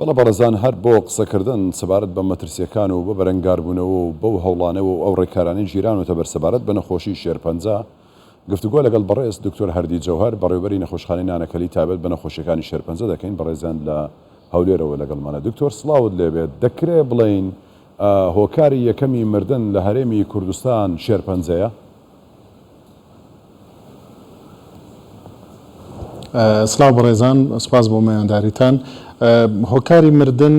بەڵێ بەڕێزان هەر بۆ قسەکردن سەبارەت بە مەترسییەکان و بۆ بەرەنگاربوونەوە و بەو هەوڵانەوە و ئەو ڕێکارانەی گیراونەتە بەر سەبارەت بە نەخۆشی شێرپەنجە گفتوگۆ لەگەڵ بەڕێز دکتۆر هەردی جەوهەر بەڕێوبەری نەخۆشخانەی نانەکەلی تایبەت بە نەخۆشیەکانی شێرپەنجە دەکەین بەڕێزیان لە هەولێرەوە لەگەڵمانە دکتۆر سڵاوت لێبێت دەکرێ بڵێین هۆکاری یەکەمی مردن لە هەرێمی کوردستان شێرپەنجەیە؟ سڵاو بەڕێزان سپاس بۆ میوانداریتان. هۆکاری مردن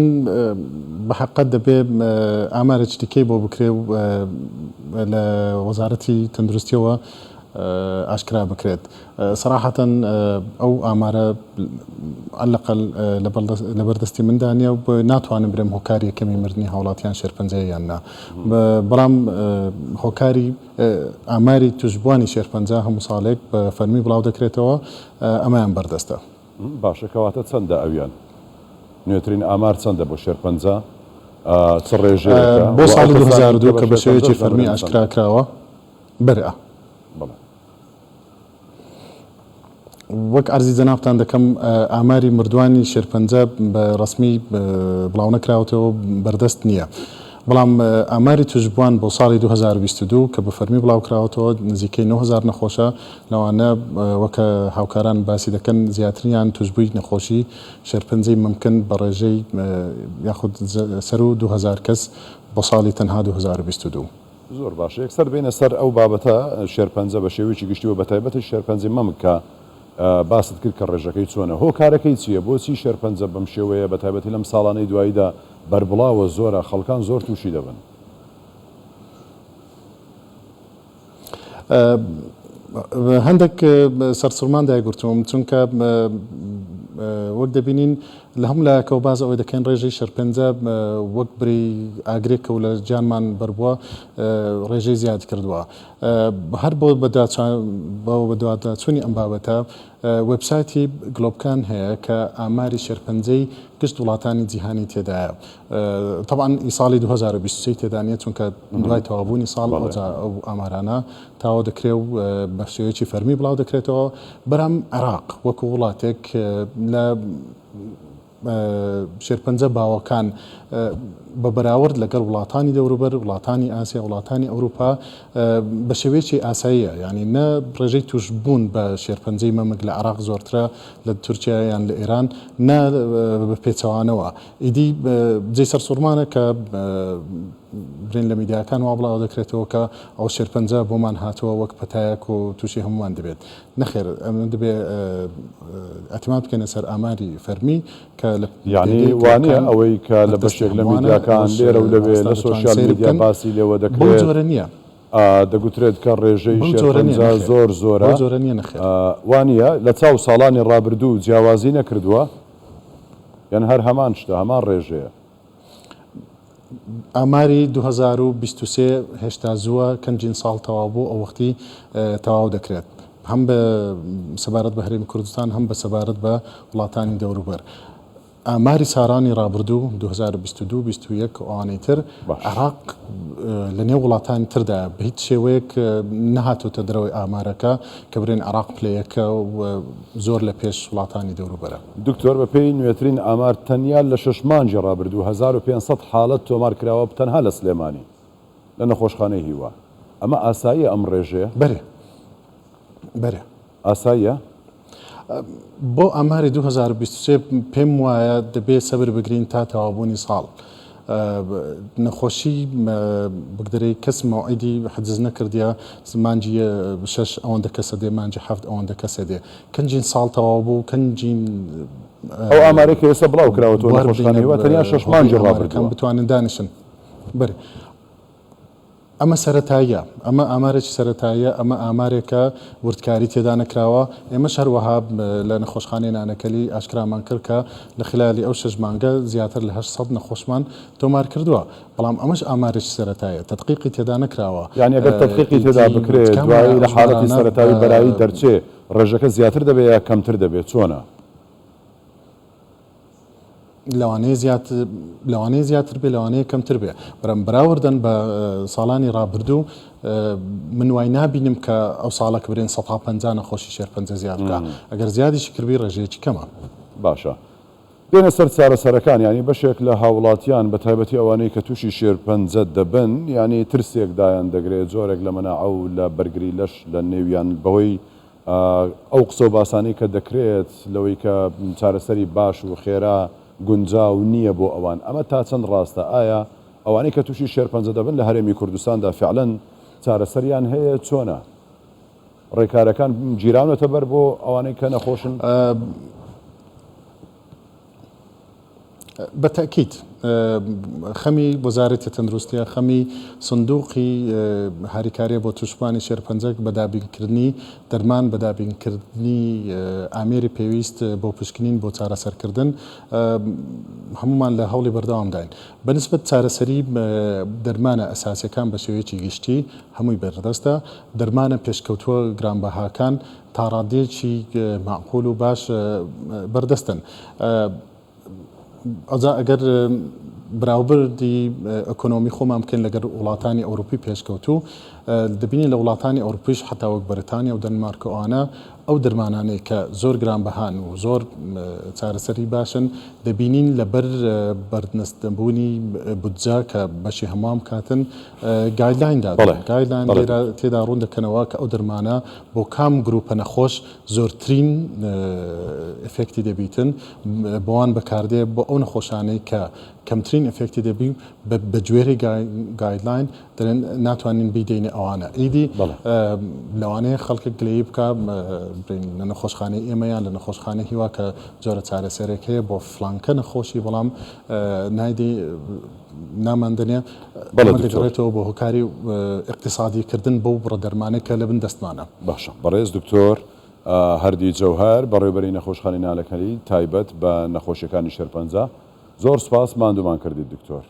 بە حەقەت دەبێ ئامارێکی دیکەی بۆ بکرێ و لە وەزارەتی تەندروستیەوە ئاشکرا بکرێت. سەراحەتەن ئەو ئامارە عەلەقەل لەبەردەستی مندا نییە و بۆیە ناتوانم برێم هۆکاری یەکەمی مردنی هاوڵاتیان شێرپەنجەیە یان نا. بەڵام هۆکاری ئاماری توشبوانی شێرپەنجە هەموو ساڵێک بە فەرمی بڵاو دەکرێتەوە، ئەمەیان بەردەستە. باشە کەواتە چەندە ئەویان؟ نوێترین ئامار چەندە بۆ شێرپەنجە؟ چ ڕێژەیەکە؟ بۆ و ئەو ساڵی کەسانەی 2002 کە بە کە بە شێرپەنجەش شێوەیەکی فەرمی دەمرن چەندە؟ ئاشکرا کراوە، بەرئ. بەڵێ. وەک عەرزی جەنابتان دەکەم ئاماری مردوانی شێرپەنجە بە ڕەسمی بڵاونەکراوەتەوە و بەردەست نییە. بەڵام ئاماری توشبووان بۆ ساڵی 2022 کە بە فەرمی بڵاوکراوەتەوە نزیکەی 9000 نەخۆشە، لەوانە وەک هاوکاران باسی دەکەن زیاتریان توشبووی نەخۆشی شێرپەنجەی مەمکن بە ڕێژەی یاخود سەروو 2000 کەس بۆ ساڵی تەنها 2022. زۆر باشە یەکسەر بێینە سەر ئەو بابەتە شێرپەنجە بە شێوەیەکی گشتی و بەتایبەتیش شێرپەنجەی مەمک کە باست کرد کە ڕێژەکەی چۆنە هۆکارەکەی چییە بۆچی شێرپەنجە بەم شێوەیە بەتایبەتی لەم ساڵانەی دواییدا بەربڵاوە زۆرە خەڵکان زۆر تووشی دەبن؟ هەندێک سەرسوڕمان دایگرتووم چونکە وەک دەبینین لە هەموو لایەکەوە باس ئەوەی دەکەین ڕێژەی شێرپەنجە وەک بری ئاگرێکە و لە گیانمان بەربووە ڕێژەی زیاد کردووە هەر بۆ بەدواداچوونی ئەم بابەتە وێبسایتی گلۆبکان هەیە کە ئاماری شێرپەنجەی گشت وڵاتانی جیهانی تێدایە تەبعەن ئی ساڵی 2023 تێدا نییە چونکە دوای تەواوبوونی ساڵ ئەوجا ئەو ئامارانە تاوە دەکرێ و بە شێوەیەکی فەرمی بڵاو دەکرێتەوە بەرام عێراق وەکو وڵاتێک لە شێرپەنجە باوەکان بە بەراورد لەگەڵ وڵاتانی دەوروبەر، وڵاتانی ئاسیا، وڵاتانی ئەوروپا بە شێوەیەکی ئاساییە، یانی نە ڕێژەی تووشبوون بە شێرپەنجەی مەمک لە عێراق زۆرترە لە تورکیا یان لە ئێران، نە بە پێچەوانەوە. ئیدی جێی سەرسوڕمانە کە برێن لە میدیاکان وا بڵاو دەکرێتەوە کە ئەو شێرپەنجە بۆمان هاتووە وەک پەتایەک و تووشی هەموومان دەبێت. نەخێر ئەمە دەبێ ئیعتیماد بکەینە سەر ئاماری فەرمی کە لە یانی پێگەی وا نییە گلۆبکان ئەوەی کە لە بەردەستی بەشێک لە هەمووانە، میدیاکان ئەوەش لێرە و لەوێ مامۆستا لە دەتوانن سۆشیال سەیری میدیا بکەن باسی لێوە بەو دەکرێت جۆرە نییە. دەگوترێت کە ڕێژەی بەو جۆرە نییە شێرپەنجە نەخێر. زۆر زۆرە بەو جۆرە نییە نەخێر. وا نییە لە چاو ساڵانی ڕابردوو جیاوازی نەکردووە یان هەر هەمان شتە هەمان ڕێژەیە؟ ئاماری 2023 هێشتا زووە، کەنجین ساڵ تەواو بوو ئەوەختی تەواو دەکرێت هەم بە سەبارەت بە هەرێمی کوردستان هەم بە سەبارەت بە وڵاتانی دەوروبەر. ئاماری سارانی ڕابردوو 2022 21 و ئەوانەی تر باش. عێراق لە نێو وڵاتانی تردایە بە هیچ شێوەیەک نەهاتۆتە دەرەوەی ئامارەکە کە برێن عێراق پلە یەکە و زۆر لە پێش وڵاتانی دەوروبەرە. دکتۆر بە پێی نوێترین ئامار تەنیا لە شەش مانگی ڕابردوو 1500 حاڵەت تۆمار کراوە تەنها لە سلێمانی لە نەخۆشخانەی هیوا ئەمە ئاساییە ئەم ڕێژەیە؟ بەرێ بەرێ. ئاساییە؟ بۆ ئاماری 2023 پێم وایە دەبێ سەبر بگرین تا تەواوبوونی ساڵ. نەخۆشی بگدرەی کەس مەوعیدی حجز نەکردیە مانگی شەش ئەوەندە کەسە دێ مانگی حەفت ئەوەندە کەسە دێ کەنجین ساڵ تەواو بوو کەنجین ئەو ئامارەی کە ئێستا بڵاو کراوەتەوە بوار نەخۆشخانەی بدەینە هیوا تەنیا شەش هۆگری مانگی ئامارەکان ڕابردووە. بتوانن دانیشن بەرێ. ئەمە سەرەتاییە، ئەمە ئامارێکی سەرەتاییە، ئەمە ئامارێکە وردکاری تێدا نەکراوە، ئێمەش هەروەها لە نەخۆشخانەی نانەکەلی ئاشکرامان کرد کە لە خلالی ئەو شەش مانگە زیاتر لە 800 نەخۆشمان تۆمار کردووە، بەڵام ئەمەش ئامارێکی سەرەتاییە، تەدقیقی تێدا نەکراوە، یانی ئەگەر تەدقیقی تێدا ئیدی بکرێ تکام دوایی وایە لە ئەو حاڵەتی ژمارانە سەرەتایی بە بەرایی دەرچێ ڕێژەکە زیاتر دەبێ یا کەمتر دەبێ چۆنە؟ لەوانەیە زیات لەوانەیە زیاتر بێ لەوانەیە کەمتر بێ بەرام بەراوردن بە ساڵانی ڕابردوو من وای نابینم کە ئەو ساڵە کە برێن 150 نەخۆشی شێرپەنجە زیاد بکە ئەگەر زیادیشی کردبی ڕێژەیەکی کەمە. باشە. دێنە سەر چارەسەرەکان یانی بەشێک لە هاوڵاتیان بە تایبەتی ئەوانەی کە تووشی شێرپەنجە دەبن یانی ترسێک دایان دەگرێت جۆرێک لە مەناعە و لە بەرگری لەش لە نێویان بەهۆی ئەو قسە و باسانەی کە دەکرێت لەوەی کە چارەسەری باش و خێرا گونجاو نییە بۆ ئەوان ئەمە تا چەند ڕاستە ئایا ئەوانەی کە تووشی شێرپەنجە دەبن لە هەرێمی کوردستاندا فعلەن چارەسەریان هەیە چۆنە ڕێکارەکان گیراونەتە بەر بۆ ئەوانەی کە نەخۆشن؟ بە تەئکید خەمی وەزارەتی تەندروستیە، خەمی سندوقی هاریکاریە بۆ توشبوانی شێرپەنجە بە دابینکردنی دەرمان، بە دابینکردنی ئامێری پێویست بۆ پشکنین، بۆ چارەسەرکردن، هەموومان لە هەوڵی بەردەوامداین. بە نسبەت چارەسەری دەرمانە ئەساسیەکان بە شێوەیەکی گشتی هەمووی بەردەستە، دەرمانە پێشکەوتووە گرانبەهاکان تاڕادەیەکی مەعقول و باش بەردەستن. ئەوجا ئەگەر براوبردی ئۆکۆنۆمی خۆمان بکەین لەگەر وڵاتانی ئەوروپی پێشکەوتوو دەبینین لە وڵاتانی ئەوروپیش حتا وەک بەریتانیا و دەنمارک و ئەوانە ئەو دەرمانانەی کە زۆر گرانبەهان و زۆر چارەسەری باشن دەبینین لەبەر بەردنەستبوونی بودجە کە بەشی هەمووان بکاتن guideline دادەنێن guideline لێرە تێدا ڕوون دەکەنەوە کە ئەو دەرمانە بۆ کام گروپە نەخۆش زۆرترین effect ی دەبیتن بۆوان بەکاردێ بۆ ئەو نەخۆشانەی کە کەمترین effect ی دەبی بە گوێرەی guideline دەرێن ناتوانین بیدەینە ئەوانە ئیدی لەوانەیە خەڵکێک گلەیی بکا برین لە نەخۆشخانەی ئێمە یان لە نەخۆشخانەی هیوا کە جۆرە چارەسەرێک هەیە بۆ فلانکە نەخۆشی بەڵام نایدەی ناماندەنێ بەڵێ دکتۆر. دەگەڕێتەوە بۆ هۆکاری ئیقتیسادی کردن بەو بڕە دەرمانەی کە لەبن دەستمانە. باشە بەڕێز دکتۆر هەردی جەوهەر بەڕێوبەری نەخۆشخانەی نالەکەری تایبەت بە نەخۆشیەکانی شێرپەنجە زۆر سوپاس ماندوومان کردیت دکتۆر.